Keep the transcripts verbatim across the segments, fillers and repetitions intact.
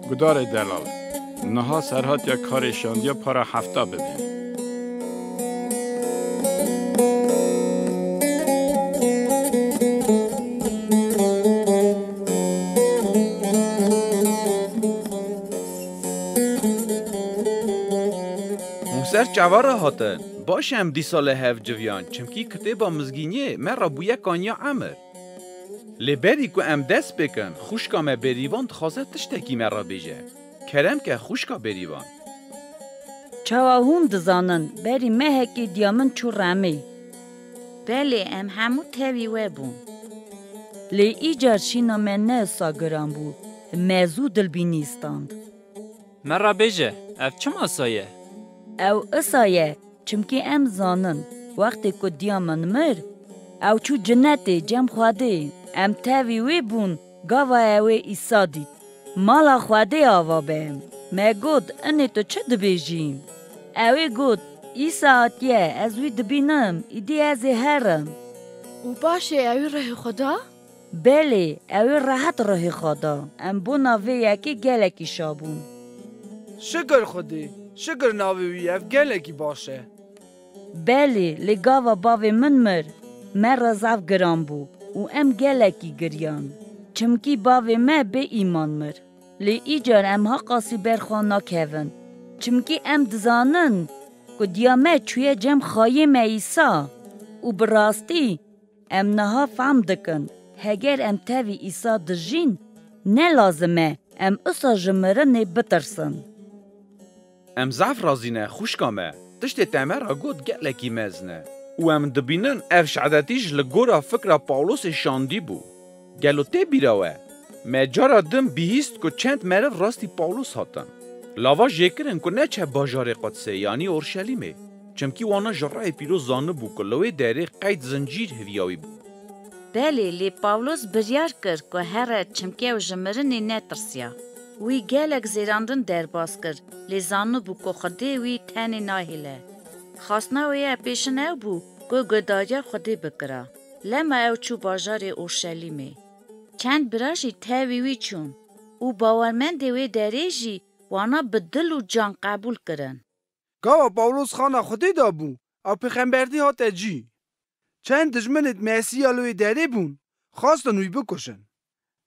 Gudarê delal, niha serhatiya karê şandiya para hefta bibîn. Hûn ser çava re hatin? Baş e, em dîsa li hev civiyan, çimkî kitêba mizgîniyê me re bûye kaniya emir. Lê berî ku em dest pê kin, xwişka me Bêrîvan dixwaze tiştekî me re bêje. Kerem ke xwişka Bêrîvan. Çawa hûn dizanin, berî mehekê diya min çû remê. Belê, em hemû tevî we bûn. Lê îcar şîna me ne wisa giran bû, me zû dilbînî stand. Me re bêje, ev çima sa ye? Ew isa ye, çimkî em zanin, wextê ku diya min mir, ew çû cinetê cem Xwedê. Em tevî wê bûn, gava ew ê Îsa dît. Mala Xwedê ava be. Me got, "Inê tu çi dibêjî?" Ew ê got, "Îsa hatiye, ez wî dibînim, îdî ez ê herim." Û paşê ew ê rihê xwe da? Belê, ew ê rehet rihê xwe da. Em bona vê yekê gelekî şa bûn. Şikir Xwedê, şikir navê wî, ev gelekî baş e. Belê, lê gava bavê min mir, me re zaf giran bû û em gelekî giriyan. Çimkî bavê me bê îman mir. Lê îcar em haqasî ber xwe nakevin. Çimkî em dizanin ku diya me çûye cem xayê me Îsa û bi rastî em niha fehm dikin, heger em tevî Îsa dijîn, ne lazim e em usa ji mirinê bitirsin. Em zaf razî ne, xwişka me. Tiştê te me re got gelekî mezin e. Û em dibînin ev şehadetî ji li gora fikra Pawlosê şandî bû. Gelo tê bîra we? Me cara din bihîst ku çend meriv rastî Pawlos hatin. Lava jê kirin ku neçe bajarê Qudsê, yanî Orşelîmê. Çimkî wana ji rayê pîroz zanibû ku li wê derê qeyd zincîr hêviya wî bû. Belê, lê Pawlos biryar kir ku here, çimkî ew ji mirinê netirsiya. Wî gelek zêrandin derbas kir, lê zanibû ku Xwedê wî tenê nahêle. Xastina wê ya pêşin ew bû ku guhdariya Xwedê bikira. Lema ew çû bajarê Orşelîmê. Çend bira jî tevî wî çûn û bawermendê wê derê jî wana bi dil û can qebûl kirin. Gava Pawlos xana Xwedê de bû, ew pêxembertî hate cî. Çend dijminêt Mesîya li wê derê bûn, xwestin wî bikuşin.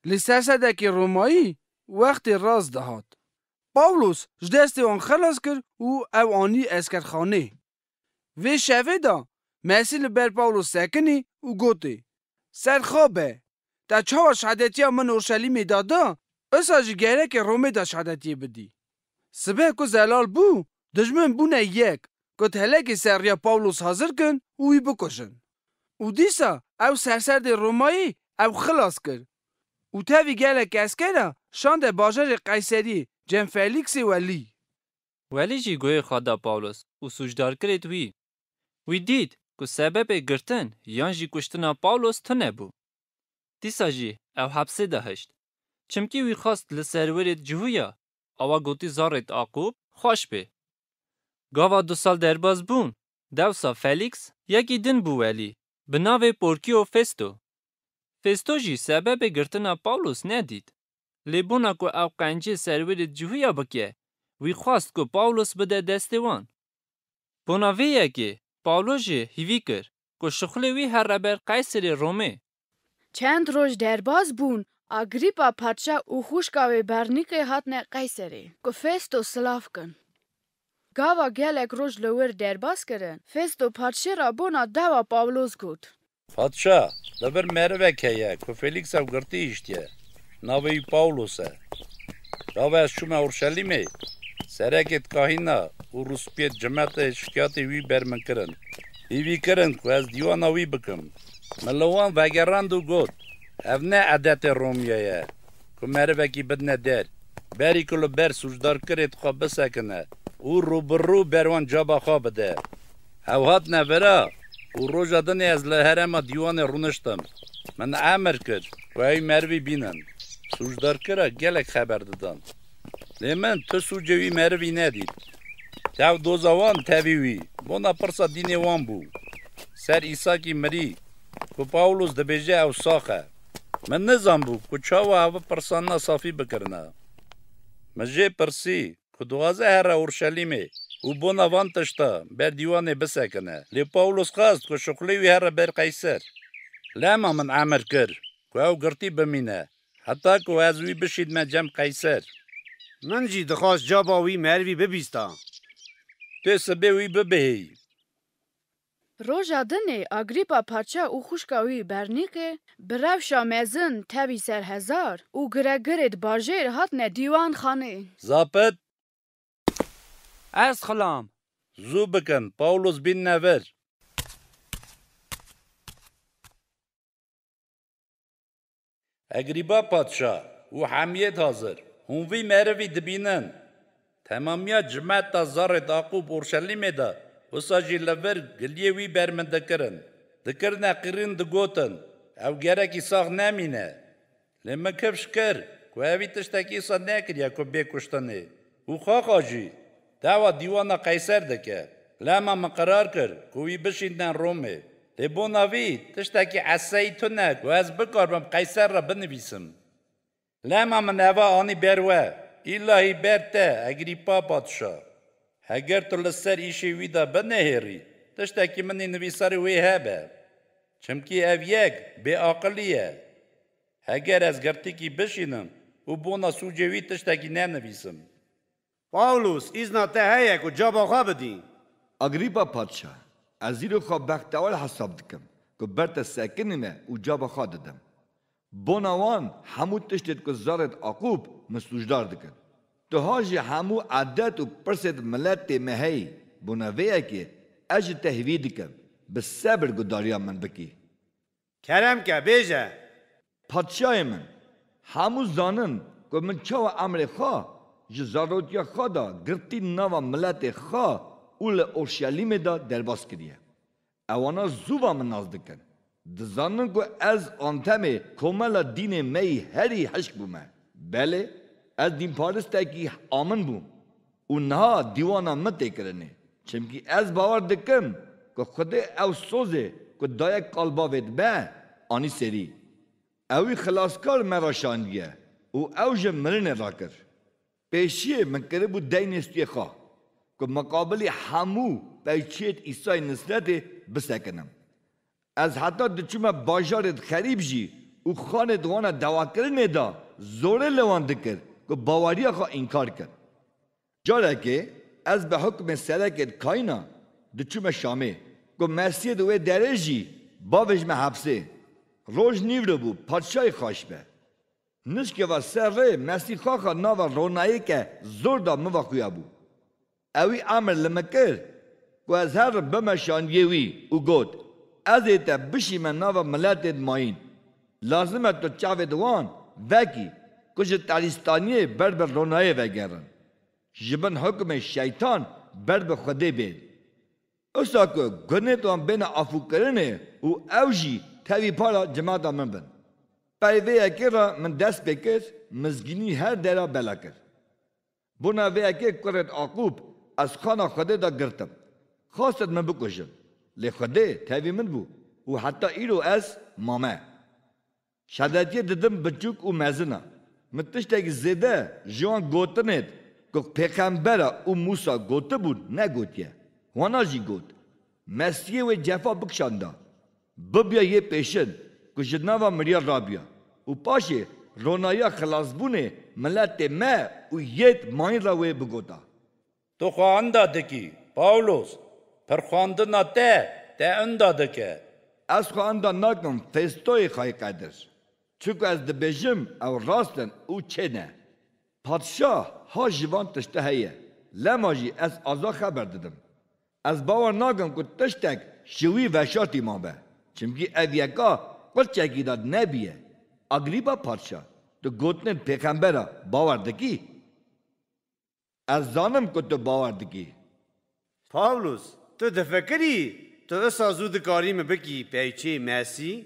Lê sersedekê Romayî wextê rast dihat. Pawlos ji destê wan xelas kir û ew anî eskerxanê. Vê şevê de Mesî li ber Pawlos sekinî û gotê, "Serxwe be! Te çawa şehadetiya min Orşelîmê de da, usa jî gereke Romê de şehadetiyê bidî." Sibe ku zelal bû, dijmin bûne yek, got helekê ser riya Pawlos hazir kin û wî bikujin. Û dîsa ew serserdê Romayî ew xilas kir. Û tevî gelek eskera şande bajarê Qeyserî cem Felîksê welî. Welî jî guhê xwe da Pawlos û sûcdarkirêt wî. Wî dît ku sebebê girtin yan jî kuştina Pawlos tune bû. Dîsa jî ew hepsê de hişt. Çimkî wî xwest li serwirêt cihûya, awa gotî zarêt Aqûb, xweş bê. Gava du sal derbas bûn, dewsa Felîks yekî din bû welî, bi navê Porkîyo Festo. Festo jî sebebê girtina Pawlos nedît. Lê bona ku ew qencê serwirêt cihûya bike, wî xwest ku Pawlos bide destê wan. Bona vê yekê Pawlos jî hîvî kir ku şixulê wî here ber Qeyserê Romê. Çend roj derbas bûn, Agrîpa padşa û xwişka wê Bernîkê hatine Qeyserê, ku Festo silav kin. Gava gelek roj li wir derbas kirin, Festo padşê re bona dewa Pawlos got. Padşa, li vir merivek heye ku Felîks ew girtî hiştiye. Navê wî Pawlos e. Gava ez çûme Orşelîmê, serekêt kahîna û rûspiyêt cimetê şikayetê wî ber min kirin. Hîvî kirin ku ez dîwana wî bikim. Min li wan vegerand û got, Ev ne edetê Romya ye ku merivekî bidine der, berî ku li ber sûcdarkirêt xwe bisekine û rû bi rû ber wan caba xwe bide. Ew hatine vira û roja dinê ez li herêma dîwanê rûniştim. Min emir kir ku ew merivî bînin. Sûcdarkira gelek xeber didan. Lê min tu sûcê wî merivî nedît. Tev doza wan tevî wî, bona pirsa dînê wan bû. ser Îsakî mirî, ku Pawlos dibêje ew sax e. Min nizanbû ku çawa ev pirsanina safî bikirine. Min jê pirsî ku dixwaze here Orşelîmê û bona van tişta ber dîwanê bisekine. Lê Pawlos xwest ku şuxulê wî here ber Qeyser. Lema min emir kir ku ew girtî bimîne, heta ku ez wî bişînime cem Qeyser. Min jî dixwast caba wî merivî bibîsta. Tu sibê wî bibihêyî. Roja dinê Agrîpa Paşa û xwişka wî Bernîqê bi rewşa mezin tevî ser hezar û giregirêd bajêr hatine dîwanxanê. Zapit! Ez xilam. Zû bikin, Pawlos bînne vir. Egrîba padşa û hemiyêd hazir, hûn vî merivî dibînin. Temamiya cimeta zarêd Aqûb Orşelîmê de, wisa jî li vir giliyê wî ber min dikirin. Dikirine qîrîn, digotin, ew gerekî sax nemîne. Lê min kifş kir ku evî tiştekî wisa nekiriye ku bê kuştinê. Û xaxa jî dawa dîwana Qeyser dike. Lema min qerar kir ku wî bişînine Romê. Lê bona vî tiştekî eseyî tune ku ez bikaribim Qeyser re binivîsim. Lema min eva anî ber we. Îlahî ber te, Egrîpa padşa. Heger tu li ser îşê wî de binihêrî, tiştekî min ê nivîsarê wê hebe. Çimkî ev yek bêaqilî ye. Heger ez girtîkî bişînim û bona sûcê wî tiştekî nenivîsim. Pawlos, îzna te heye ku caba xwe bidî. Agrîpa padşa, ez îro xwe bextewar hesab dikim ku ber te sekinîme û caba xwe didim. Bona wan hemû tiştêd ku zarêd Aqûb min sûcdar dikin. Tu ha jî hemû edet û pirsêd miletê me heyî. Bona vê yekê ez ji te hîvî dikim, bi sebir gudariya min bikî. Kerem ke, bêje. Padşahê min, hemû zanin ku min çawa emrê xwe ji zarotiya xwe de girtî nava miletê xwe û li Orşelîmê de derbas kiriye. Ewana zû va min nas dikin. Dizanin ku ez antemê komela dînê me yî herî hişk bûme. Belê, ez dînparistekî amin bûm. Û niha dîwana min tê kirinê. Çimkî ez bawer dikim ku Xwedê ew sozê ku daye kalbavêd me, anî serî. Ewî xilaskar me re şandiye û ew ji mirinê rakir. Pêşiyê min kiribû deynê stûyê xwe, ku miqabilî hemû peyçiyêd Îsayê Nisretê bisekinim. Ez heta diçûme bajarêd xerîb jî û xanêd wana dewakirinê de zorê li wan dikir ku baweriya xwe înkar kin. Carekê ez bi hukmê serekêd kayîna diçûme Şamê, ku Mesîhêd wê derê jî bavêjime hepsê. Roj nîvro bû, padşahî xaş be. Nişkê va ser rê Mesîh xaxa nava ronayê ke zor da min va xuya bû. Ewî emir li min kir ku ez herim bime şandiyê wî û got, ez ê te bişîme nava miletêd mayîn. Lazim e tu çavêd wan vekî ku ji terîstaniyê ber bi ronayê vegerin. Ji bin hukmê şeytan ber bi Xwedê bên. Usa ku gunêd wan bêne afûkirinê û ew jî tevî para cimata min bin. Pey vê yekê re min dest pê kir, mizgînî her dera bela kir. Bona vê yekê kurêd Aqûb ez xana Xwedê de girtim. Xwestin min bikujin. Lê Xwedê tevî min bû û heta îro ez mame. Şedetiyê didim biçûk û mezin e. Min tiştekî zêde ji wan gotinêd ku pêxembera û Mûsa gotibûn negotiye. Wana jî got, Mesîhê wê cefa bikişanda. Bibiya yê pêşin ku ji nava miriya rabiya û paşê ronaya xilasbûnê miletê me û yêd mayîn re wê bigota. Tu xwe enda dikî, Pawlos, pirxwandina te, te enda dike. Ez xwe enda nakim Festoyê Xayê Qedir. Çunku ez dibêjim ew rast in û çê ne. Padşah ha ji van tişta heye, lema jî ez aza xeber didim. Ez bawer nakim ku tiştek ji wî veşartî mabe. Çimkî ev yeka qulçekî de nebiye. Agrîpa padşah, tu gotinên pêxembera bawer dikî? Ez zanim ku tu bawer dikî. Pawlos, tu difikirî tu wisa zû dikarî min bikî peyçê Mesî?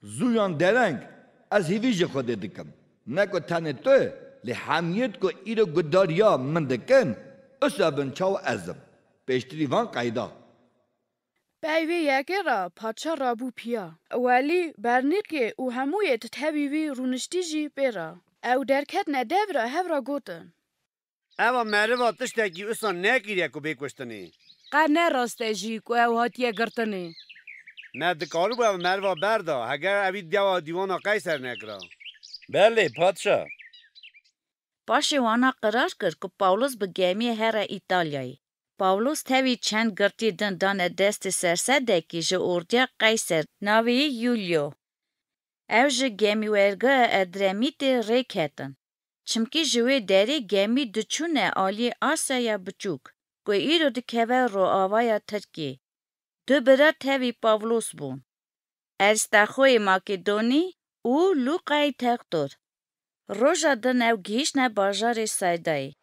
Zû yan dereng, ez hîvî ji Xwedê dikim. Ne ku tenê tu, lê hemiyêd ku îro gudariya min dikin, wisa bin çawa ez im. Pêştirî van qeyda. Pey vê yekê re padşa rabû piya. Welî Bernîqê û hemûyê di tevî wî rûniştî jî pê re. Ew derketine dev re hev re gotin. Eva meriva tiştekî wisa nekiriye ku bê kuştinê. Qe ne rast e jî ku ew hatiye girtinê. Me dikaribû ev meriva berda, heger evî dewa dîwana Qeyser nekira. Belê, padşa. Paşê wana qirar kir ku Pawlos bi gemiyê here Îtalyayê. Pawlos tevî çend girtî din dane destê sersedekî ji ordiya Qeyser, navê yî Yulyo. Ew ji gemîwergeha Edremîtê rê ketin. Çimkî ji wê derê gemî diçûne aliyê Asyaya Biçûk, ku îro dikeve roavaya Tirkiyê. Du bira tevî Pawlos bûn. Erîstaxoyê Makedonî û Lûqayê Textor. Roja din ew gihîştine bajarê Seydayê.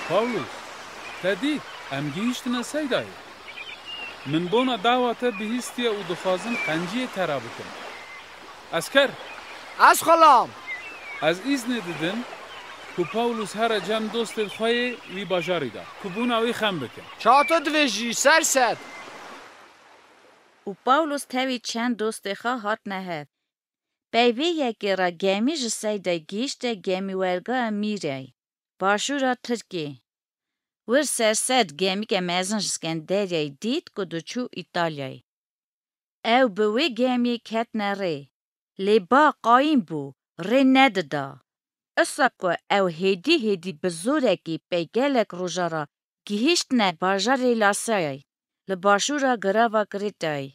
Pawlos, te dît, em gihîştine Seydayê. Min bona dawa te bihîstiye û dixwazin qenciyê te re bikin. Esker! Ez xulam! Ez îznê didim ku Pawlos here cem dostên xwe yê wî bajarî de, ku bona wî xem bikin. Ça tu dibêjî, serset? Û Pawlos tevî çend dostê xwe hatine hev. Pey vê yekê re gemî ji Seydayê gihîşte gemîwergeha Mîreyê, başûra Tirkiyê. Wir sersed gemîke mezin ji Skenderyayê dît ku diçû Îtalyayê. Ew bi wê gemiyê ketine rê. Lê ba qayîm bû, rê nedida. Isa ku ew hêdî hêdî bi zorekî pey gelek roja re gihîştine bajarê Lasayayê, li başûra girava Krêtayê.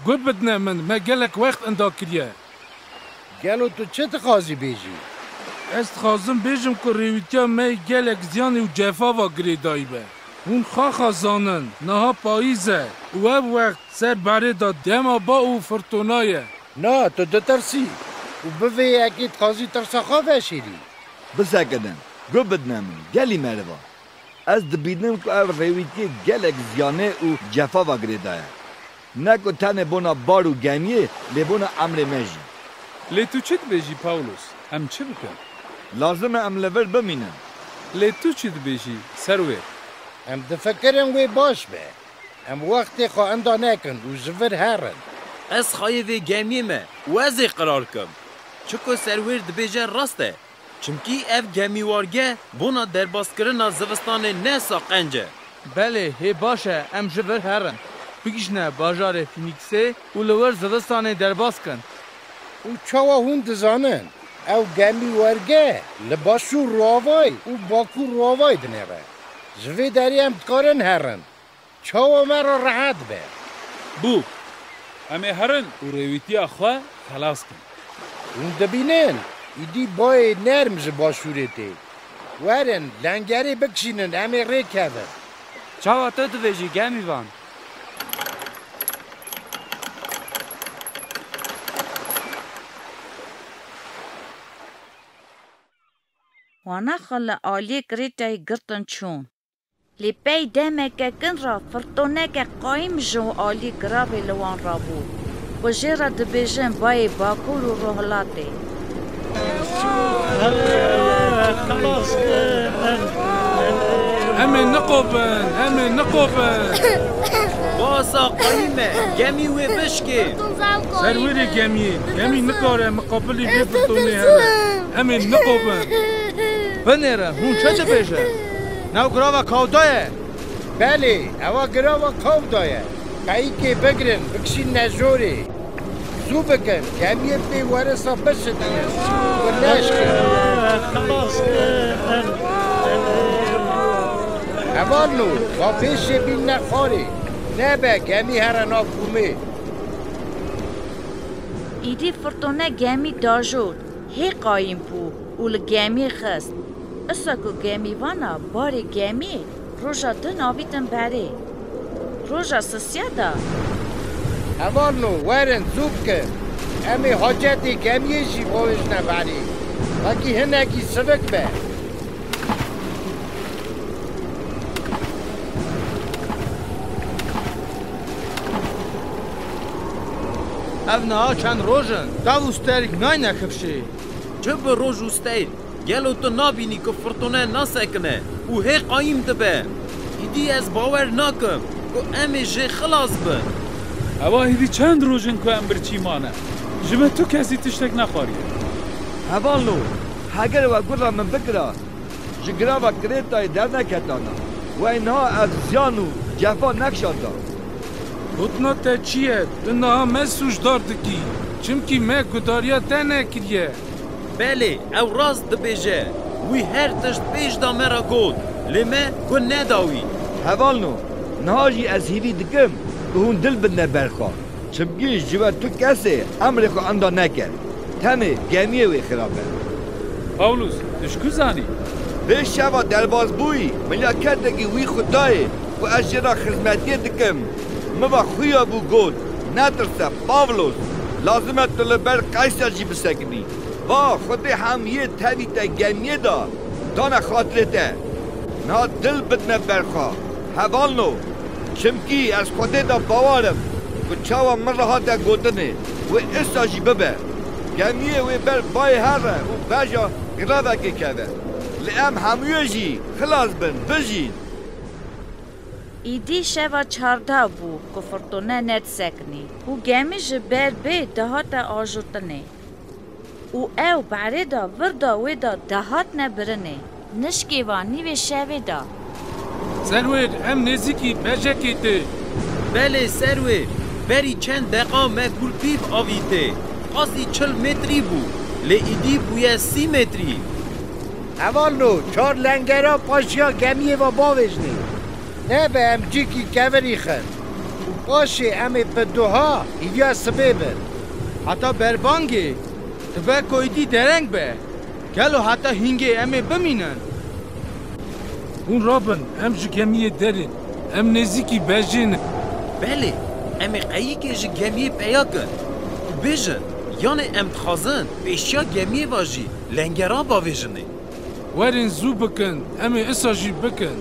Guh bidine min, me gelek wext inda kiriye. Gelo tu çi dixwazî bêjî? Ez dixwazim bêjim ku rêwîtiya me yê gelek ziyanê û cefa va girêdayî be. Hûn xaxa zanin, niha payîz e û ev wext ser berê de dema ba û firtona ye. Na, tu ditirsî û bi vê yekê dixwazî tirsa xwe veşêrî. Bisekinin, guh bidine min, gelî meriva. Ez dibînim ku ev rêwîtiyê gelek ziyanê û cefa va girêdaye. Ne ku tenê bona bar û gemiyê, lê bona emrê me jî. Lê tu çi dibêjî, Pawlos? Em çi bikin? Lazim e em li vir bimînin. Lê tu çi dibêjî, Serwêr? Em difikirin wê baş be. Em wextê xwe inda nekin û ji vir herin. Ez xayê vê gemiyê me û ez ê qirar kim. Çi ku Serwêr dibêje rast e. Çimkî ev gemîwarge bona derbaskirina zivistanê ne sa qenc e. Belê, hê baş e, em ji vir herin. Bigihîjine bajarê Fînîksê û li wir zivistanê derbas kin. Û çawa hûn dizanin, ew gemîwarge li başûr roavayî û bakûr roavayî dinêre? Ji vê derê em dikarin herin. Çawa me re rehet be? Bûk, em ê herin û rêwîtiya xwe xelas kin. Hûn dibînin, îdî bayê nerm ji başûrê tê. Werin, lengerê bikişînin, em ê rêkevin. Çawa tu dibêjî, gemîvan? Wana xwe li aliyê Krêtayê girtin çûn. Lê pey demeke kin re firtoneke qayîm ji alî giravê li wan re bû, ku jê re dibêjin bayê Bakur û Rojhilatê. Em ê niqopin, em ê niqopin. Basa qayîm e, gemî wê bişkê. Serwêrê gemiyê, gemî nikare miqabilî vê firtonê hebe. Em ê niqopin. Binêre, hûn çi dibêjin? Nav girava Kawda ye. Belê, ewa girava Kawda ye. Qeyîkê bigirin, bikişînine jorê. Zû bikin, gemiyê pê werisa bişidînin. Ku neşkin. Hevalno, va pêşê bînine xwarê. Nebe, gemî here nav kumê. Îdî firtone gemî dajot, hê qayîm bû û li gemî xist. Isa ku gemîvana barê gemî roja din avîtin berê. Roja sisiya de. Hevalno, werin, zû bikin. Em ê hacetê gemiyê jî bavêjine berê. Wekî hinekî sivik be. Ev niha çend roj in, dev û sterk nayne kifşê. Çi bi roj û steyr? Gelo tu nabînî ku firtone nasekine û hê qayîm dibe? Î Îdî ez bawer nakim ku em ê jê xilas bin. Ewa hêdî çend roj in ku em birçî mane. Ji me tu kesî tiştek nexwariye. Hevalno, heger we gura min bikira, ji girava Krêtayê derneketana. Wey niha ev ziyan û cefa nekşanda. Gotina te çi ye? Tu niha me sûcdar dikî. Çimkî me gudariya te nekiriye. Belê, ew rast dibêje. Wî her tişt pêş da me re got, lê me gun neda wî. Hevalno, niha jî ez hîvî dikim ku hûn dil bidne ber xwe. Çimkî ji we tu kesê emrê xwe enda neke. Tenê gemiyê wê xirabe. Pawlus, tu ji ku zanî? Vê şeva derbazbûyî, milaketekî wî xwe dayê ku ez jê re xizmetiyê dikim. Min va xuya bû got, netirse, Pawlos, lazim e tu li ber Qeyser jî bisekinî. Va, Xwedê hemiyê tevî te gemiyê da, dane xatirê te. Niha dil bidne ber xwe, hevalno, çimkî ez Xwedê de bawar im ku çawa min re hate gotinê, wê issa jî bibe. Gemiyê wê ber bayê here û beja giravekê keve. Lê em hemûyê jî xilas bin, bijîn. Îdî şeva çardeh bû ku firtûne nedisekinî û gemî ji ber bê dihate ajotinê. Û ew berê de vir da wê de dihatne birinê. Nişkê va nîvê şevê de. Serwêr, em nêzîkî bejekê tê. Belê serwêr, berî çend deqa me gulpîv avîtê. Qasî çil metrî bû, lê îdî bûye sî metrî. Hevalno, çar lengera paşiya gemiyê ve bavêjinê. Nebe em cîkî kevirî xin. Û paşê em ê bi duha hîviya sibê bin. Heta berbangê dibe ku êdî dereng be. Gelo heta hîngê em ê bimînin? Hûn rabin, em ji gemiyê derên. Em nêzîkî bejê ne. Belê, em ê qeyîkê ji gemiyê peya kin û bêjin, yanê em dixwazin pêşiya gemiyê ve jî lengeran bavêjinê. Werin zû bikin, em ê isa jî bikin.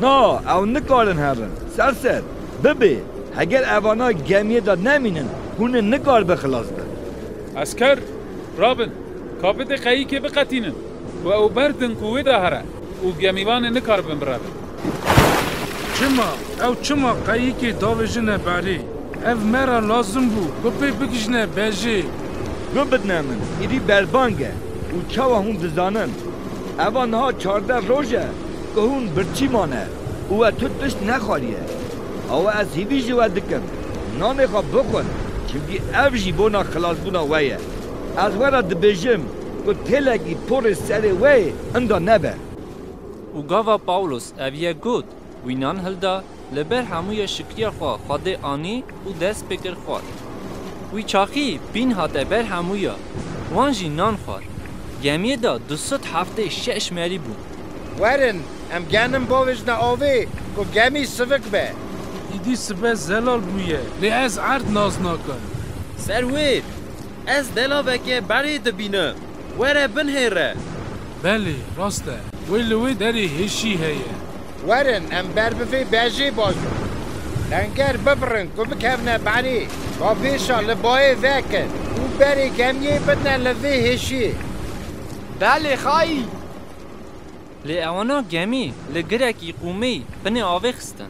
Na, ew nikarin herin. Serser, bibê, heger evana gemiyê de nemînin, hûn ê nikaribe xilas bin. Esker, rabin, kapitê qeyîkê biqetînin, ku ew berdin ku wê de here û gemîvanê nikaribin birevin. Çima? Ew çima qeyîkê davêjine berê? Ev me re lazim bû ku pê bigihîjine bejê. Gum bidine min, îdî berbang e û çawa hûn dizanin? Eva niha çardeh roj e ku hûn birçî mane û we tu tişt nexwariye. Awe ez hîvî ji we dikim, nanê xwe bixwin, çimkî ev jî bona xilasbûna we ye. Ez we re dibêjim ku têlekî porê serê we yê inda nebe. Û gava Pawlos ev yek got, wî nan hilda, li ber hemûya şikriya xwe Xwedê anî û dest pê kir xwar. Wî çaxî bîn hate ber hemûya, wan jî nan xwar. Gemiyê de du sed heftê şeş merî bûn. Werin, em genim bavêjine avê ku gemî sivik be. Îdî sibe zelal bûye, lê ez erd nas nakim. Serwêr, ez delaveke berê dibînim. Were binhêre. Belê, rast e. Wê li wê derê hêşî heye. Werin, em ber bi vê bejê bazin. Lenger bibirin ku bikevine berê. Ba pêşa li bayê vekin û berê gemiyê bidine li vê hêşiyê. Belê xayî. Lê ewana gemî li girekî qûmî binê avê xistin.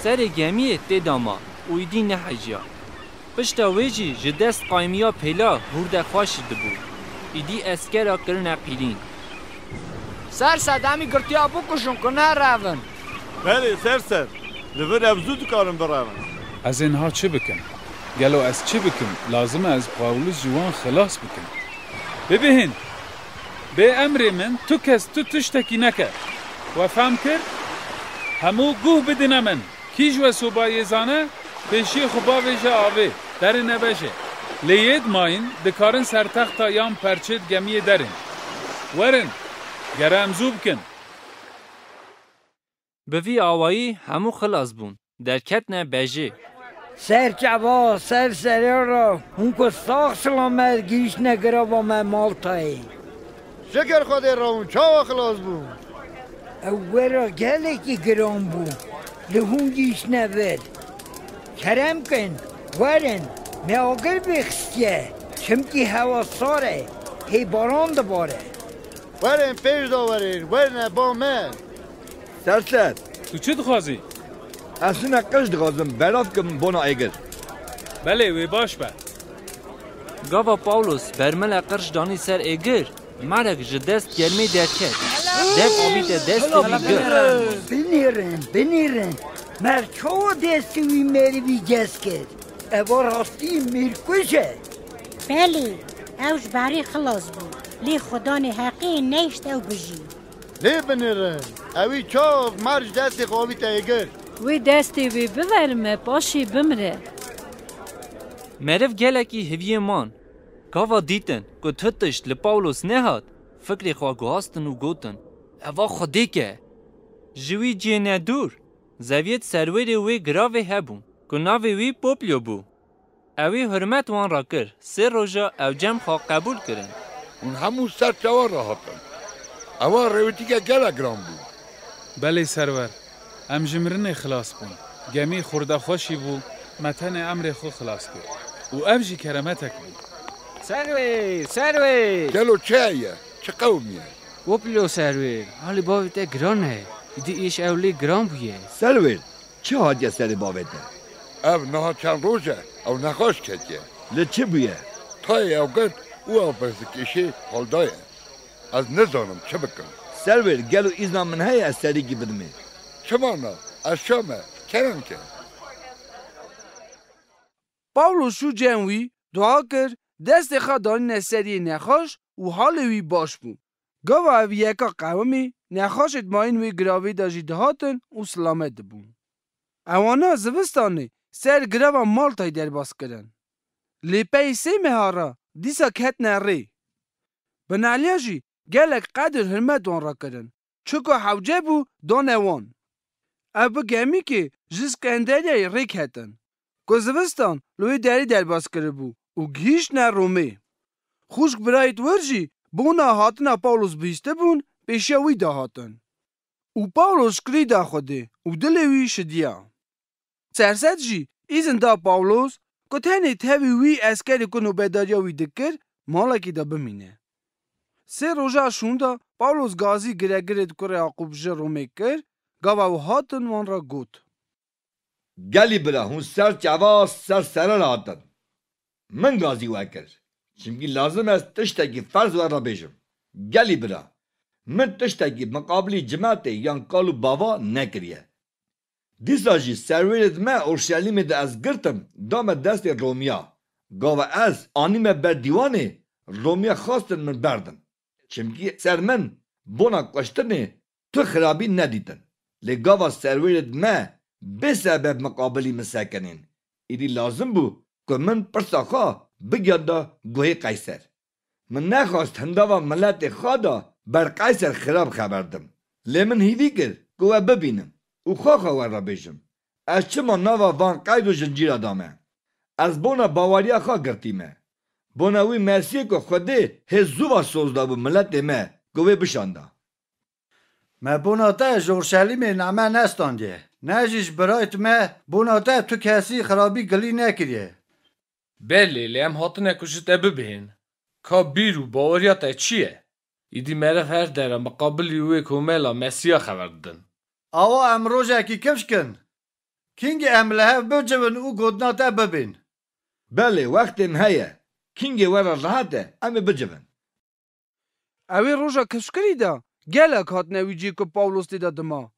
Serê gemiyê tê de ma û îdî nehejiya. Pişta wê jî ji dest qaymiya pêla hûrde xweş dibû. Îdî eskera kirine qîlîn. Serser, demî girtiya bikujin ku nerevin. Belê, Serser, li vir ev zû dikarin birevin. Ez ê niha çi bikim? Gelo ez çi bikim? Lazim e ez Pawlus ji wan xilas bikim. Bibihîn! Bê emrê min tu kes tu tiştekî neke. We fehm kir? Hemû guh bidine min. Kî ji we sobayê zane, pêşiyê xwe bavêje avê, derê nebejê. Lê yêd mayîn dikarin ser texta yan perçêd gemiyê derên. Werin, gere em zû bikin. Bi vî awayî hemû xilas bûn, derketine bejê. Ser çava, ser serê re, hûn ku sax silamet gihîştine girava me Maltayê. Şikir Xwedê re hûn çawa xilas bûn? Ew were gelekî giran bû, li hûn gihîştine vir. Kerem kin, werin, me agir vêxistiye, çimkî hewa sar e, hê baran dibare. Werin pêş de werin, werine ba me. Serser. Tu çi dixwazî? Ez hine qirş dixwazim, belav kim bona êgir. Belê, wê baş be. Gava Pawlos bermela qirş danî ser êgir, marek ji dest germê derket. Dev avîte destê wî gir. Binêrin, binêrin. Mer çawa destê wî merivî cez kir? Eva rastî mêrkuj e. Belê, ew ji berê xilas bû. Lê Xudanê heqî nehişt ew bijî. Lê binêrin, ewî çav mer ji destê xwe avîte êgir. Wê destê wê biverime, paşê bimire. Meriv gelekî hiviyê man. Gava dîtin ku tu tişt li Pawlos nehat, fikrê xwe guhastin û gotin, Eva Xwedêk e. Ji wî cihê nedûr, zeviyê di serwêrê wê giravê hebûn, ku navê wî Poplyo bû. Ewî hurmet wan re kir, sê roja ew cem xwe qebûl kirin. Hûn hemû ser çawa re hatin? Ewa rêwîtîke gelek giran bû. Belê serwer, em ji mirinê xilas bûn. Gemî xwurdexweşî bû, me tenê emrê xwe xilas kir. Û ev jî keremetek bû. Serwêr, serwêr! Gelo çi heye? Çi qewimiye? Wopilo serwêr, halê bavê te giran e. Îdî îş ew lê giran bûye. Serwêr, çi hatiye serê bavê te? Ev niha çend roj e, ew nexweş ketiye. Li çi bûye? Tayê ew girt û ew pirsgirêkê hal daye. Ez nizanim çi bikim. Serwêr, gelo îzna min heye ez serîkî bidimê? Çima na? Ez şa me, kerem ke. Pawlos çû cem wî, dua kir, destê xwe danîne seriyê nexweş û halê wî baş bû. Gava ev yeka qewimî, nexweşê di mayîn wê giravê de jî dihatin û silamet dibûn. Ewana zivistanê ser girava Maltayê derbas kirin. Lê pey sê meha re dîsa ketine rê. Binaliya jî gelek qedir hurmet wan re kirin. Çuka hewce bû dane wan. Ev bi gemîkê ji Skenderyayê rê ketin, ku zivistan li wê derê derbas kiribû û gihîştine Romê. Xwişk birayêt wir jî bona hatina Pawlos bihîstibûn, pêşiya wî de hatin. Û Pawlos şikirî da Xwedê û dilê wî şidiya. Serset jî îzin da Pawlos ku tenê tevî wî eskerê ku nobedariya wî dikir, malekî de bimîne. Sê roja şûnda Pawlos gazî giregirêt kurê Yaqûb ji Romê kir, gava ew hatin wan re got. Gelî bira, hûn ser çava ser sere re hatin. Min gazî we kir. Çimkî lazim e ez tiştekî ferz we re bêjim. Gelî bira, min tiştekî miqabilî cimetê yan kal û bava nekiriye. Dîsa jî serwêrêd me Orşelîmê de ez girtim, dame destê Romiya. Gava ez anîme ber dîwanê, Romiya xwestin min berdin. Çimkî ser min bona kuştinê tu xirabî nedîtin. Lê gava serwêrêd me bê sebeb miqabilî min sekinîn. Îdî lazim bû ku min pirsa xwe bigihanda guhê Qeyser. Min nexwest hindava miletê xwe de ber Qeyser xirab xeber dim. Lê min hîvî kir ku we bibînim û xwe xwe we re bêjim. Ez çima nava van qeyd û jincîra dame? Ez bona baweriya xwe girtîme. Bona wî Mesîhê ku Xwedê hê zû va soz dabû miletê me ku wê bişanda. Me bona te ji Orşelîmê name nestandiye, ne jî ji birayt me bona te tu kesî xirabî gilî nekiriye. Belê, lê em hatine ku ji te bibihên. Ka bîr û baweriya te çi ye? Îdî meriv her dere miqabilî wê komela Mesîya xeber didin. Awa em rojekî kifş kin. Kîngê em li hev bicivin û gotina te bibên. Belê, wextê em heye. Kîngê we re rehet e, em ê bicivin. Ewê roja kifşkirî de gelek hatine wî cihê ku Pawlos tê de dima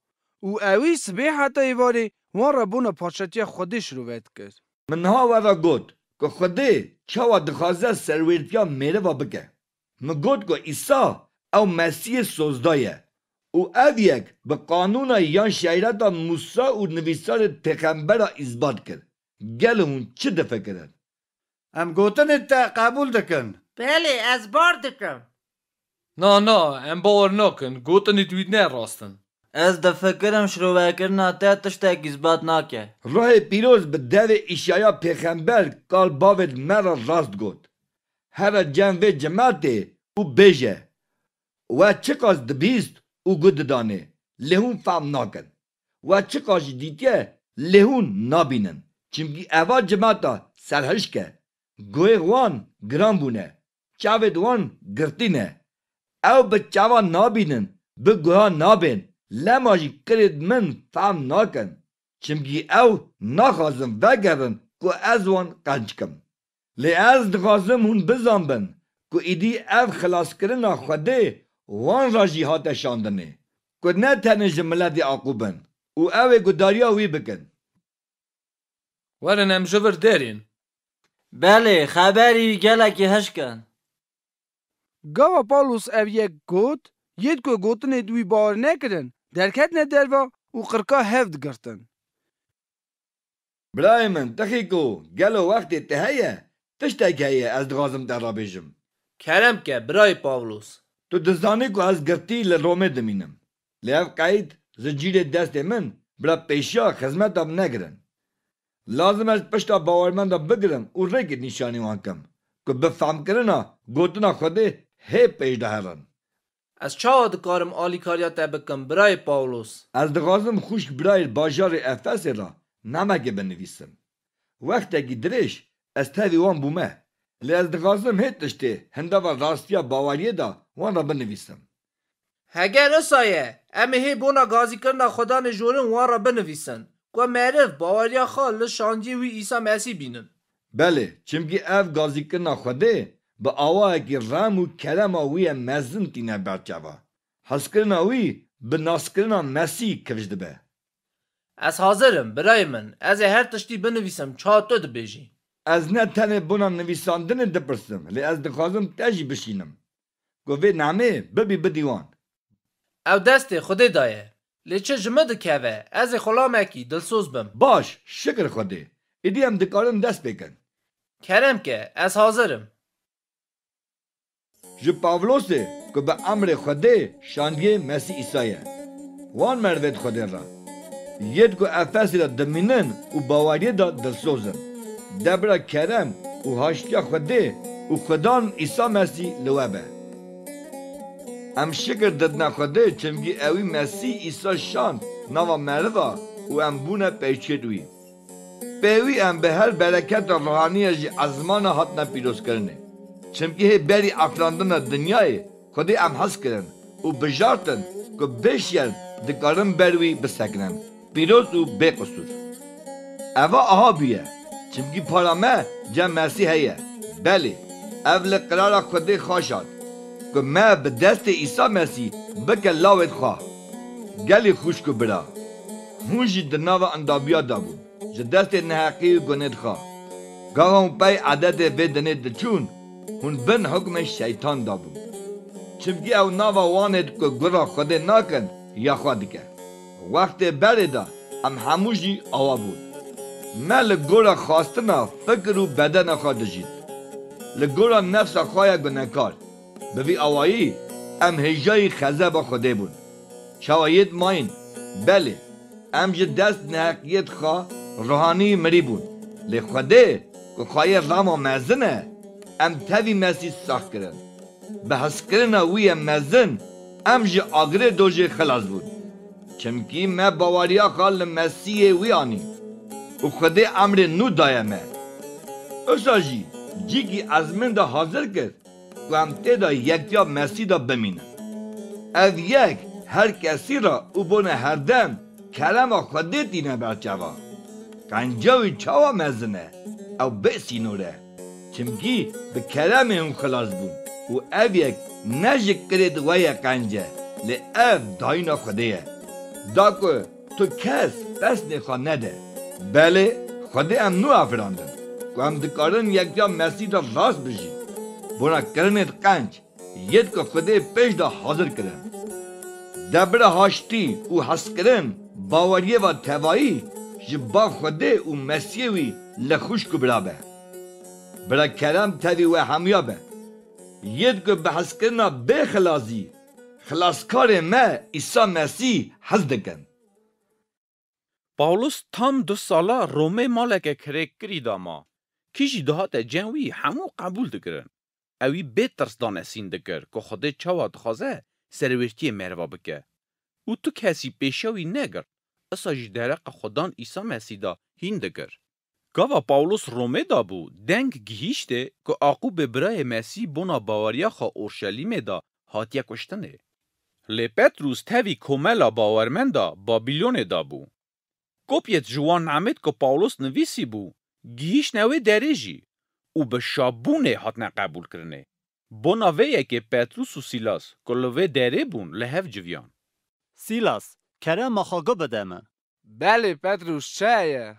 û ewî sibê heta êvarê wan re bona paşetiya Xwedê şirove dikir. Min niha we re got ku Xwedê çawa dixwaze serwêrtiya mêriva bike. Min got ku Îsa ew Mesîhê sozda ye û ev yek bi qanûna yan şerîeta Mûsa û nivîsarê pêxembera îsbat kir. Gelo hûn çi difikirin? Em gotinên te qebûl dikin. Belê, ez bar dikim. Na, na, em bawer nakin. Gotinêd wî ne rast in. Ez difikirim şirovekirina te tiştekî îsbat nake. Ruhê Pîroz bi devê Îşaya pêxember kal bavêd me re rast got. Here cem vê cimetê û bêje, We çiqas dibîst û guh didanê, lê hûn fehm nakin. We çiqas jî dîtiye, lê hûn nabînin. Çimkî eva cimeta serhişk e. Guhê wan giran bûne, çavêd wan girtî ne. Ew bi çavan nabînin, bi guha nabên, lema jî kirêd min fehm nakin. Çimkî ew naxwazin vegerin ku ez wan qenc kim. Lê ez dixwazim hûn bizanbin ku îdî ev xilaskirina Xwedê wan re jî hate şandinê, ku ne tenê ji miletê Aqûb in û ew ê gudariya wî bikin. Werin em ji vir derên. Belê, xeberî wî gelekî hişk in. Gava Pawlos ev yek got, yêd ku gotinêd wî bawer nekirin, derketine derva û qirka hev digirtin. Birayê min, Tixîko, gelo wextê te heye? Tiştek heye ez dixwazim te re bêjim. Kerem ke, birayê Pawlos. Tu dizanî ku ez girtî li Romê dimînim. Lê ev qeyd ji cîrê destê min bira pêşiya xizmeta min negirin. Lazim e ez pişta bawermenda bigirim û rêkê nîşanî wan kim, ku bi fehmkirina gotina Xwedê hê pêş de herin. Ez çawa dikarim alîkariya te bikim, birayê Pawlos? Ez dixwazim xwişk birayê bajarê Efesê re namekê binivîsim. Wextekî dirêj ez tevî wan bûme. Lê ez dixwazim hê tiştê hindava rastiya baweriyê de wan re binivîsim. Heger wisa ye, em ê hê bona gazîkirina Xwedanê jorin wan re binivîsin, ku meriv baweriya xwe li şandiyê wî Îsa Mesîh bînin. Belê, çimkî ev gazîkirina Xwedê bi awayekî rem û kerema wî ye mezin tîne ber çava. Hezkirina wî bi naskirina Mesîh kifş dibe. Ez hazir im, birayê min, ez ê her tiştî binivîsim, çawa tu dibêjî. Ez ne tenê bona nivîsandinê dipirsim, lê ez dixwazim te jî bişînim, ku vê namê bibî bidî wan. Ew destê Xwedê de ye, lê çi ji min dikeve, ez ê xulamekî dilsoz bim. Baş, şikir Xwedê, îdî em dikarin dest pê kin. Kerem ke, ez hazir im. Ji Pawlosê ku bi emrê Xwedê şandiyê Mesîh Îsa ye. Wan merivêd Xwedê re, yêd ku Efesê de dimînin û baweriyê de dilsoz in, debira kerem û haştiya Xwedê û Xudan Îsa Mesîh li we be. Em şikir didine Xwedê, çimkî ewî Mesîh Îsa şand nava meriva û em bûne peyçêd wî. Pê wî em bi her bereketa ruhanî ye ji ezmana hatine pîrozkirinê. Çimkî hê berî afirandina dinyayê Xwedê em hez kirin û bijartin ku bêşer dikarin ber wî bisekinin, pîroz û bêqisûr. Eva aha bûye, çimkî para me cem Mesîh heye. Belê, ev li qirara Xwedê xaş hat, ku me bi destê Îsa Mesîh bike lawêd xwe. Gelî xwişk û bira, hûn jî di nava endabiya de bûn, ji destê neheqî û gunêd xwe. Gava hûn pey edetê vê dinê diçûn, hûn bin hukmê şeytan de bûn. Çimkî ew nava wanêd ku gura Xwedê nakin, ya xwe dike. Wextê berê de em hemû jî awa bûn. Me li gora xwastina fikir û bedena xwe dijît. Li gora nefsa xwe ya gunekar. Bi vî awayî em hêjayî xezeba Xwedê bûn. Çawa yêd mayîn? Belê, em ji dest neheqiyêd xwe ruhanî mirî bûn. Lê Xwedê ku xweyê rama mezin e, em tevî Mesîh sax kirin. Bi hezkirina wî ye mezin, em ji agirê dojê xilas bûn. Çimkî me baweriya xwe li Mesîhê wî anî û Xwedê emrê nû daye me. Usa jî cîkî ezmên de hazir kir ku em tê de yektiya Mesîh de bimînin. Ev yek her kesî re û bona herdem kerema Xwedê tîne ber çava. Qenca wî çawa mezin e? Ew bê sînor e. Çimkî bi keremê hûn xilas bûn û ev yek ne ji kirêd we ye qenc e, lê ev dayîna Xwedê ye. Da ku tu kes pesnê xwe nede. Belê, Xwedê em nû afirandin, ku em dikarin yektiya Mesîh de rast bijîn. Bona kirinêd qenc, yêd ku Xwedê pêş de hazir kirin. Debira haştî û hezkirin, baweriyê ve tevayî ji ba Xwedê û Mesîhê wî li xwişk û bira be. Bira kerem tevî we hemûya be. Yêd ku bi hezkirina bê xilazî, xilaskarê me Îsa Mesîh hez dikin. Pawlos tam du sala Romê maleke kirêkkirî de ma. Kî jî dihate cem wî, hemû qebûl dikirin. Ewî bê tirs danesîn dikir ku Xwedê çawa dixwaze serwêrtiyê meriva bike. Û tu kesî pêşiya wî negirt, isa jî dereqa Xudan Îsa Mesîh de hîn dikir. Gava Pawlos Romê de bû, deng gihîştê ku Aqûbê birayê Mesîh bona baweriya xwe Orşelîmê de hatiye kuştinê. Lê Petrûs tevî komela bawermenda Babilonê de bû. Kopyet ji wan namêt ku Pawlos nivîsîbû, gihîştine wê derê jî û bi şabûnê hatine qebûlkirinê. Bona vê yekê Petrûs û Sîlas ku li vê derê bûn, li hev civiyan. Sîlas, kerema xwe bide min. Belê, Petrûs, çi heye?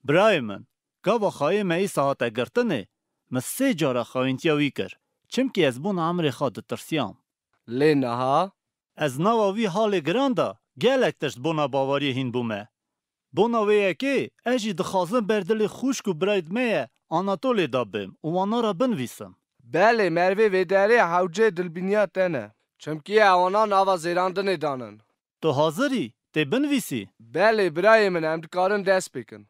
Birayê min, gava xayê me îsa hate girtinê, min sê cara xayîntiya wî kir, çimkî ez bona emrê xwe ditirsiyam. Lê niha? Ez nava vî halê giran de gelek tişt bona bawariyê hîn bûme. Bona wê yekê, ez jî dixwazim ber dilê xwişk û birayê me ye Anatolê de bêm û wana re binivîsim. Belê, merivê vê derê hewcê dilbîniya te ne, çimkî ewana nava zêrandinê danin. Tu hazir î? Tê binivîsî? Belê, birayê min, em dikarin dest pê kin.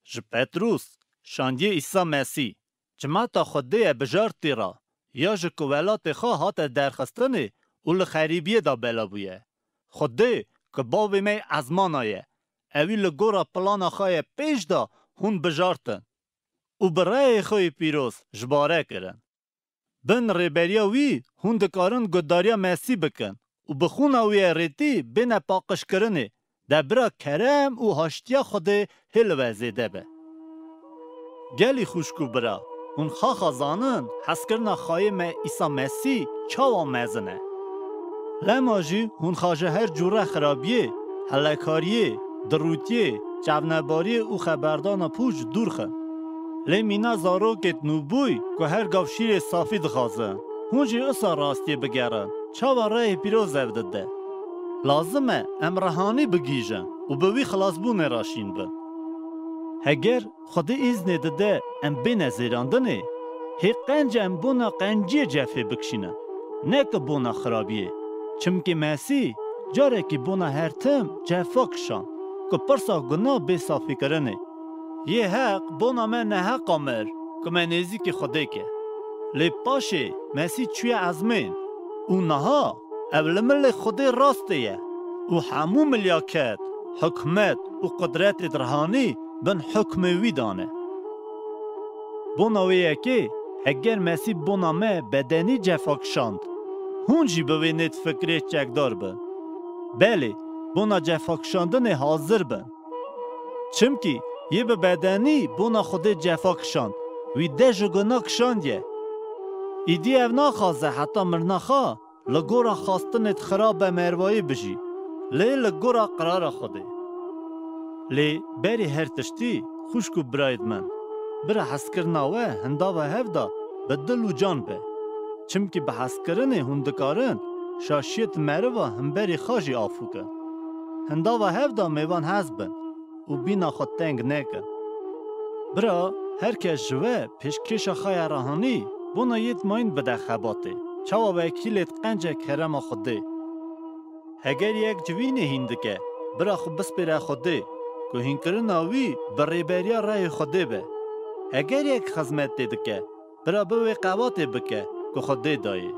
Ji Petrûs, şandiyê Îsa Mesî, cimata Xwedê ye bijartî re, ya ji ku welatê xwe hate derxistinê û li xerîbiyê de bela bûye. Xwedê ku bavê me yê ezmana ye, ewî li gora plana xwe yê pêş de hûn bijartin û bi rehê xwe yê pîroz ji bare kirin. Bin rêberiya wî hûn dikarin guhdariya Mesî bikin û bi xûna wî ye rêtî bêne paqijkirinê, de bira kerem û haştiya Xwedê hê li we zêde be. Gelî xwişk û bira, hûn xaxa zanin hezkirina xayê me Îsa Mesî çawa mezin e. Lema jî hûn xwe ji her cûre xirabiyê, helekariyê, dirûtiyê, çavnebariyê û xeberdana pûç dûr xin. Lê mîna zarokêt nûbûy ku her gav şîrê safî dixwazin, hûn jî usa rastiyê bigerin, çawa rehê pîroz ev dide? Lazim e em rihanî bigihîjin û bi wî xilasbûnê re şîn bin. Heger Xwedê îznê dide em bêne zêrandinê, hê qenc em bona qenciyê cefê bikişînin, ne ku bona xirabiyê. Çimkî Mesî carekî bona her tim cefa kişand, ku pirsa guna bê safîkirinê. Yê heq bona me neheqa mir, ku me nêzîkî Xwedê ke. Lê paşê Mesî çûye ezmên û niha ev li milê Xwedê rastê ye û hemû milyaket, hikmet û qudretê rihanî bin hukmê wî dane. Bona wê yekê, heger Mesî bona me bedenî cefa kişand, hûn jî bi wê nêt fikrê çekdar bin. Belê, bona cefa kişandinê hazir bin. Çimkî yê bi bedenî bona Xwedê cefa kişand, wî deh ji guna kişandiye. Îdî ev naxwaze heta mirina xwe li gora xwestinêt xirabe mervayî bijî, lê li gora qirara Xwedê. Lê berî her tiştî, xwişk û birayêt min, bira hezkirina we hindava hev de bi dil û can be. Çimkî bi hezkirinê hûn dikarin şaşiyêt meriva himberî xwe jî afûkin. Hindava hev de mêvan hez bin û bîna xwe teng nekin. Bira, her kes ji we pêşkêşa xwe ya rihanî bona yêt mayîn bide xebatê, çawa wekîlêt qenc e kerema Xwedê. Heger yek civînê hîn dike, bira xwe bispêre Xwedê, ku hînkirina wî bi rêberiya rehê Xwedê be. Heger yek xizmetê dike, bira bi wê qebatê bike ku Xwedê dayê.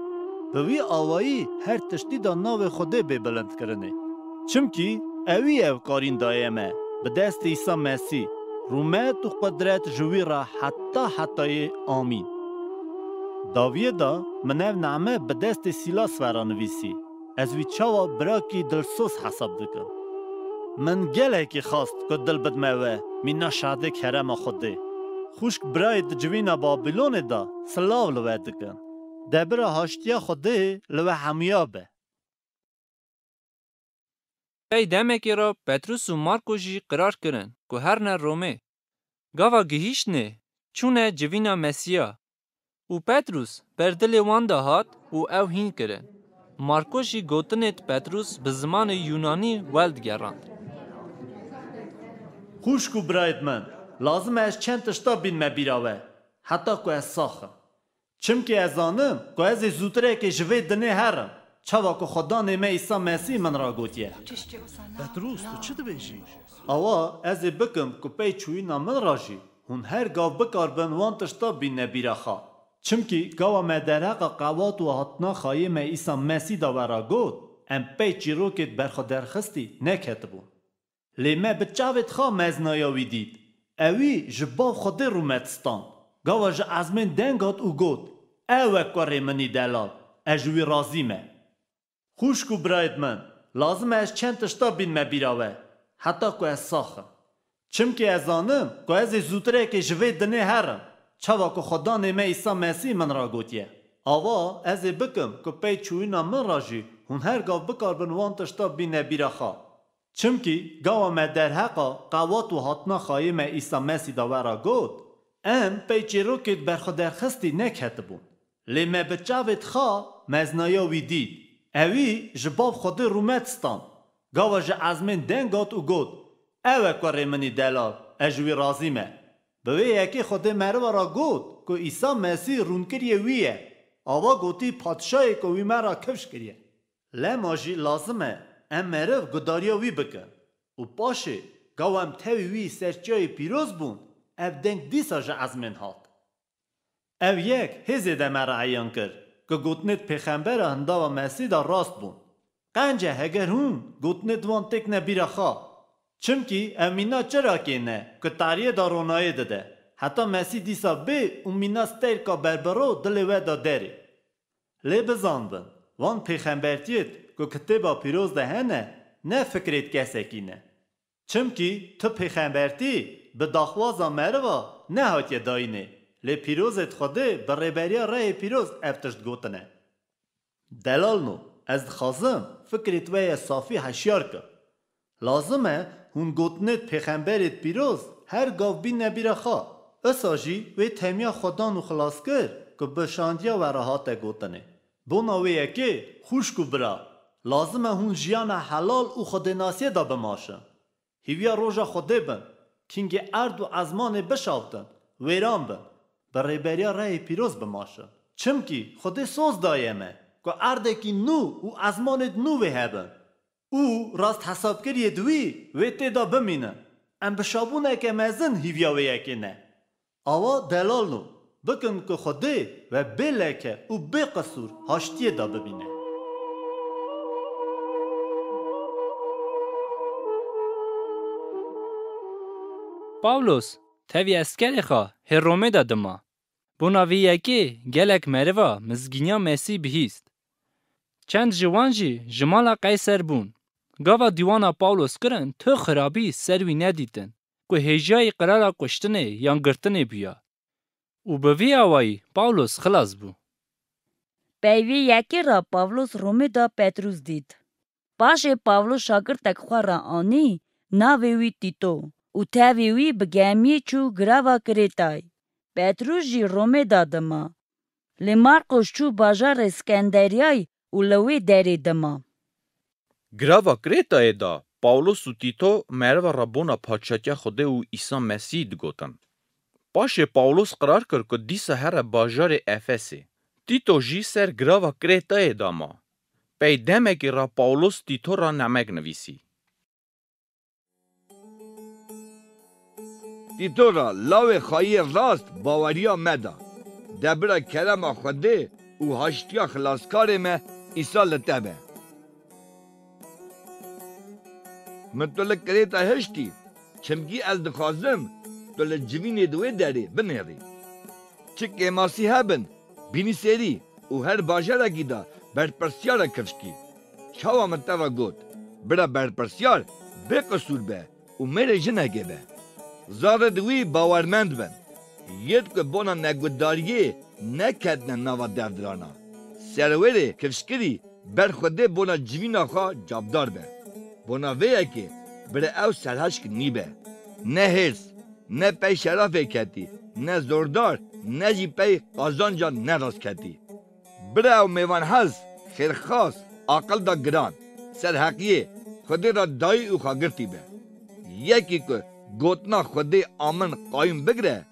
Bi wî awayî her tiştî de navê Xwedê bê bilindkirinê. Çimkî ewî ew karîn daye me bi destê Îsa Mesî, rûmet û qudret ji wî re heta hetayê. Amîn. Dawiyê de min ev name bi destê Sîlas ve re nivîsî. Ez wî çawa birakî dilsoz hesab dikim. Min gelekî xwest ku dil bidme we, mîna şadê kerema Xwedê. Xwişk birayê di civîna Babilonê de silav li we dikin. De bira haştiya Xwedê li we hemûya be. Pey demekê re Petrûs û Marko jî qirar kirin ku herine Romê. Gava gihîştinê, çûne civîna Mesîya. Û Petrûs ber dilê wan de hat û ew hîn kirin. Marko jî gotinêt Petrûs bi zimanê Yûnanî weldigerand. Xwişk û birayêt min, lazim e ez çend tişta bînme bîra we, heta ku ez sax im. Çimkî ez zanim ku ez ê zûtirekê ji vê dinê herim, çawa ku Xudanê me Îsa Mesîh min re gotiye. Petrûs, tu çi dibêjî? Awa ez ê bikim ku pey çûyîna min re jî hûn her gav bikarbin wan tişta bîne bîra xwe. Çimkî gava me derheqa qewat û hatina xayê me Îsa Mesîh de we re got, em pey çîrokêt berxwederxistî neketibûn. Lê me bi çavêt xwe mezinaya wî dît. Ewî ji Bav Xwedê rûmet stand. Gava ji ezmên deng hat û got, Ew e kurê min î delal. ez ji wî razî me. Xwişk û birayêd min, lazim e ez çend tişta bînme bîra we, heta ku ez sax im. Çimkî ez zanim ku ez ê zûtirekê ji vê dinê herim, çawa ku Xudanê me Îsa Mesîh min ra gotiye. Ava ez ê bikim ku pey çûyîna min ra jî hûn her gav bikaribin wan tişta bîne bîra xwe. Çimkî gawa me derheqa qewat û hatina xayê me Îsa Mesîh de we ra got, em pey çîrokêd berxwederxistî neketibûn. Lê me bi çavêd xwe meznaya wî dît. Ewî ji Bav Xwedê rûmet stand. Gawa ji ezmên deng hat û got, Ew e kurê min î delal, ez ji wî razî me. Bi wê yekê Xwedê meriva ra got ku Îsa Mesîh rûnkiriyê wî ye. Ava gotî, Padşayê ku wî me ra kifş kiriye. Lema jî lazim e em meriv gudariya wî bikin û paşê, gawa em tevî wî ser çiyayê pîroz bûn, ev deng dîsa ji ezmên hat. Ev yek hê zêde me re eyan kir ku gotinêd pêxembera hindava Mesîh de rast bûn. Qenc e heger hûn gotinêd wan têkne bîra xwe. Çimkî ev mîna çirakê ne ku tariyê de ronayê dide, heta Mesîh dîsa bê û mîna steyrka berbiro dilê we de derê. Lê bizanbin, wan pêxembertiyêd ku Kitêba Pîroz de hene, ne fikrêd kesekî ne. Çimkî tu pêxembertî bi daxwaza meriva nehatiye dayînê, lê pîrozêd Xwedê bi rêberiya rehê pîroz ev tişt gotine. Delalno, ez dixwazim fikrêd we yê safî heşyar kim. Lazim e hûn gotinêd pêxemberêd pîroz her gav bîne bîra xwe. Isa jî wê temiya Xwedan û Xilaskir ku bi şandiya we re hate gotinê. Bona wê yekê, xwişk û bira, lazim e hûn jiyana helal û Xwedênasiyê de bimaşin. Hîviya roja Xwedê bin, kingê erd û ezmanê bişawtin, wêran bin, bi rêberiya rehê pîroz bimaşin. Çimkî Xwedê soz daye me ku erdekî nû û ezmanêd nû wê hebin û rasthesabkiriyêd wî wê tê de bimînin. Em bi şabûneke mezin hîviya wê yekê ne. Awa delalno, bikin ku Xwedê we bê leke û bê qisûr haştiyê de bibîne. Pawlos tevî eskerê xwe hê Romê de dima. Bona vê yekê gelek meriva mizgîniya Mesîh bihîst. Çend ji wan jî ji mala Qeyser bûn. Gava dîwana Pawlos kirin tu xirabî ser wî nedîtin ku hêjayî qirara kuştinê yan girtinê bûya. Û bi vî awayî Pawlos xilas bû. Peyvê yekê re Pawlos Romê de Petrûs dît. Paşê Pawlos şagirtek xwe re anî, navê wî Tîto, û tevî wî bi gemiyê çû girava Krêtayê. Petrûs jî Romê de dima. Lê Marqos çû bajarê Skenderyayê û li wê derê dima. Girava Krêtayê de Pawlos û Tîto meriva re bona Padşatiya Xwedê û Îsa Mesîh digotin. Paşê Pawlos qirar kir ku dîsa here bajarê Efesê. Tîto jî ser girava Krêtayê de ma. Pey demekî re Pawlos Tîto re namek nivîsî. Tîto re lawê xayiyê rast baweriya me da. De bira kerema Xwedê û haştiya Xilaskarê me Îsa li te be. Min tu li Krêta hiştî, çimkî ez dixwazim tu li civînê di wê derê binêrî. Çi kêmasî hebin, bînî sêrî û her bajarekî de berpirsiyara kifşkî. Çawa min te ve got, bira berpirsiyar bê qisûr be û mêrê jinekê be. Zarê di wî bawermend bin. Yêd ku bona negudariyê neketine nava devdirana. Serwêrê kifşkirî ber Xwedê bona civîna xwe cavdar be. Bona vê yekê bira ew serhişk nîbe. Ne hêrs, ne pey şerafê ketî, ne zordar, ne jî pey qazanca nerast ketî. Bira ew mêvanhez, xêrxas, aqil da giran, serheqiyê, Xwedê re dayî û xagirtî be. Yekî ku gotina Xwedê a min qayûm bigire,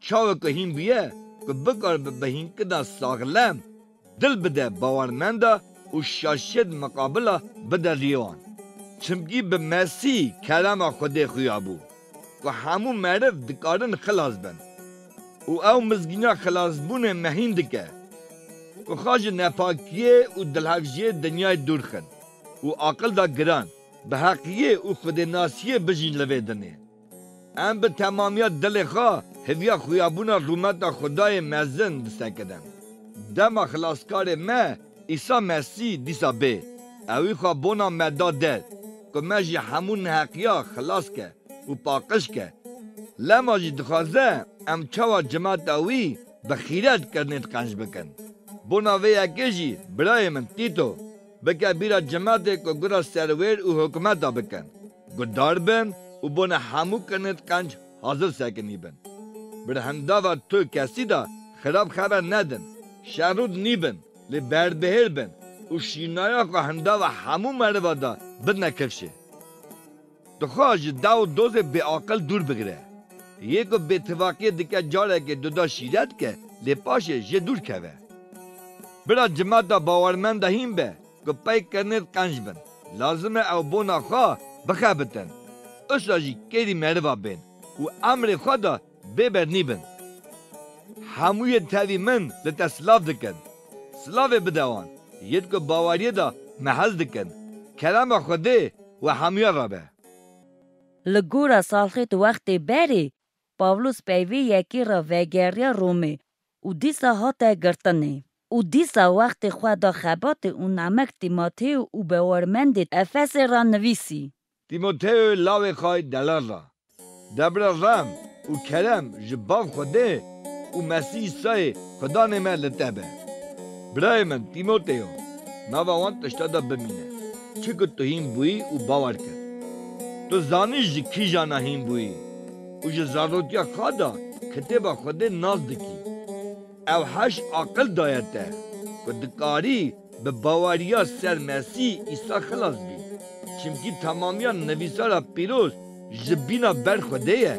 çawa ku hîn bûye ku bikaribe bi hînkida saxlem dil bide bawermenda û şaşiyêd miqabila bide riyê wan. Çimkî bi Mesîh kerema Xwedê xuya bû ku hemû meriv dikarin xilas bin. Û ew mizgîniya xilasbûnê me hîn dike ku xwe ji nepakiyê û dilhevjiyê dinyayê dûr xin û aqil da giran, bi heqiyê û Xwedênasiyê bijîn li vê dinê. Em bi temamiya dilê xwe hêviya xuyabûna rûmeta Xwedayê mezin disekidin. Dema Xilaskarê me Îsa Mesîh dîsa bê. Ewî xwe bona me da der, ku me ji hemû neheqiya xilas ke û paqij ke. Lema jî dixwaze em çawa cemata wî bi xîret kirinê qenc bikin. Bona vê yekê jî, birayê min Tîto, bike bîra cematê ku gura serwêr û hikûmeta bikin. Guhdar bin û bona hemû kirinê qenc hazir sekinî bin. Bi hindava tu kesî de xirab xeber nedin, şerrûd nîbin, lê berbihêr bin û şînaya xwe hindava hemû meriva de bidine kifşê. Dixwa ji daw û dozê bêaqil dûr bigire. Yê ku bêtifaqiyê dike carekê duda şîret ke, lê paşê jê dûr keve. Bira cimata bawermenda hîn be, ku pey kirinê qenc bin. Lazim e ew bona xwe bixebitin. Usa jî kêrî meriva bên û emrê xwe de bê bernî bin. Hemûyê tevî min li te silav dikin. Silavê bide wan. Yêd ku baweriyê de me hez dikin. Kerema Xwedê we hemûya re be. Li gora salxêt wextê berê, Pawlos peyvê yekê re vegeriya Romê û dîsa hate girtinê. Û dîsa wextê xwe da xebatê û namek Tîmoteo û bawermendê Efesê re nivîsî. Tîmoteoyê lawê xwe delal re. Debra rem û kerem ji Bav Xwedê û Mesîh Îsayê Xudanê me li te be. Birayê min Tîmoteo, nava wan tişta de bimîne, çi ku tu hîn bûyî û bawer kir. Tu zanî ji kîjana hîn bûyî û ji zarotiya xwe de kitêba Xwedê nas dikî. Ew heş aqil daye te, ku dikarî bi baweriya ser Mesîh Îsa xilas bî. Çimkî temamiya nivîsara pîroz ji bîna ber Xwedê ye.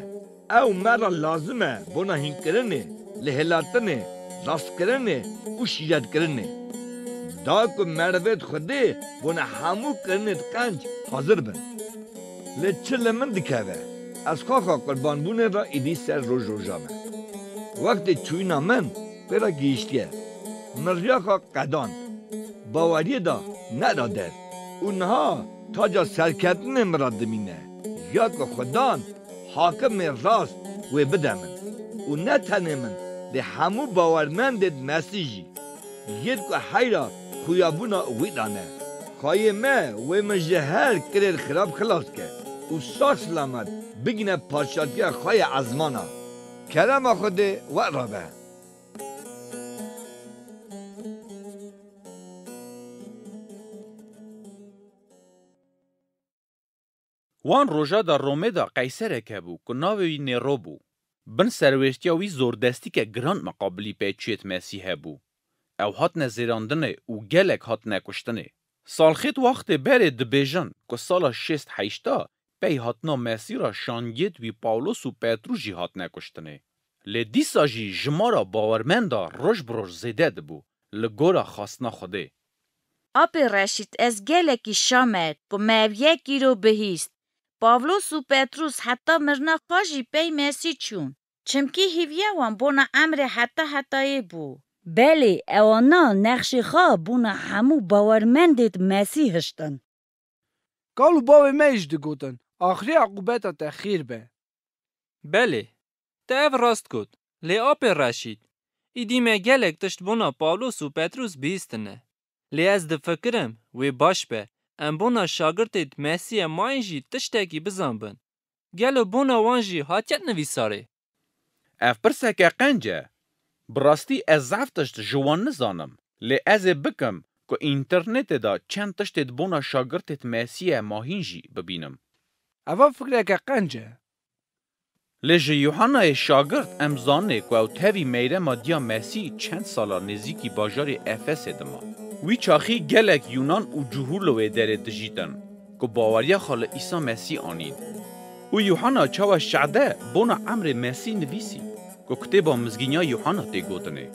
Ew me re lazim e bona hînkirinê, lihêlatinê, rastkirinê û şîretkirinê. Da ku merivêd Xwedê bona hemû kirinêd qenc hazir bin. Lê çi li min dikeve? Ez xwexa qurbanbûnê re êdî ser roj roja me. Wextê çûyîna min pê re gihîştiye. Min riya xwe qedand. Baweriyê de neda der. Û niha taca serkeftinê min re dimîne. Ya ku Xudan, hakimê rast, wê bide min. Û ne tenê min, lê hemû bawermendêd Mesîh jî. Yêd ku heyra xuyabûna wî dane. Xwayê me wê min ji her kirêr xirab xilas ke û sax silamet bigîne padşatiya xwe ya ezmana. Kerema Xwedê we re be. Wan roja de Romê de qeyserek hebû ku navê wî Nêro bû. Bin serwêştiya wî zordestîke giran miqabilî peyçûyêd Mesîh hebû. Ew hatine zêrandinê û gelek hatine kuştinê. Salxêt wextê berê dibêjin ku sala şêst heyşta pey hatina Mesîh re şangiyêd wî Pawlos û Petrûs jî hatine kuştinê. Lê dîsa jî jimara bawermenda roj bi roj zêde dibû li gora xastina Xwedê. Apê Reşîd, ez gelekî şa me ku me ev yek îro bihîst. Pawlos û Petrûs heta mirina xwe jî pey Mesîh çûn. Çimkî hîviya wan bona emrê heta hetayê bû. Belê, ewana nexşê xwe bona hemû bawermendêd Mesîh hiştin. Kal û bavê me jî digotin, axirê eqûbeta te xêr be. Belê, te ev rast got, lê apê Reşîd, îdî me gelek tişt bona Pawlos û Petrûs bihîstine. Lê ez difikirim, wê baş be, em bona şagirtêd Mesîhê mayîn jî tiştekî bizanbin. Gelo bona wan jî hatiye nivîsarê? Ev pirseke qenc e. Bi rastî ez zehf tişt ji wan nizanim, lê ez ê bikim ku înternetê de çend tiştêd bona şagirtêd Mesîhê mayîn jî bibînim. Eva fikreke qenc e. Lê ji Yuhanayê şagirt em zanê ku ew tevî meyrema diya Mesîh çend sala nêzîkî bajarê Efesê dima. Wî çaxî gelek Yunan û cihûl li wê derê dijîtin ku baweriya xwe li Îsa Mesîh anîn. Û Yuhana çawa şehde bona emrê Mesîh nivîsî ku kitêba Mizgîniya Yuhana tê gotinê.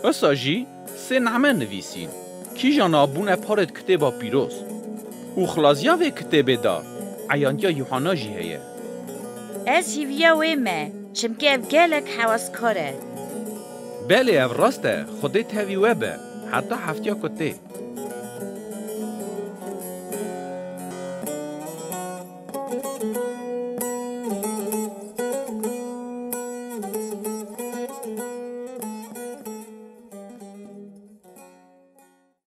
Usa jî sê name nivîsîn. Kîjan a bûne parêd kitêba pîroz? Û xilaziya vê kitêbê de eyantiya Yuhana jî heye. Ez hîviya wê me, çimkî ev gelek hewaskar e. Belê, ev rast e, Xwedê tevî we be, heta heftiya ku tê.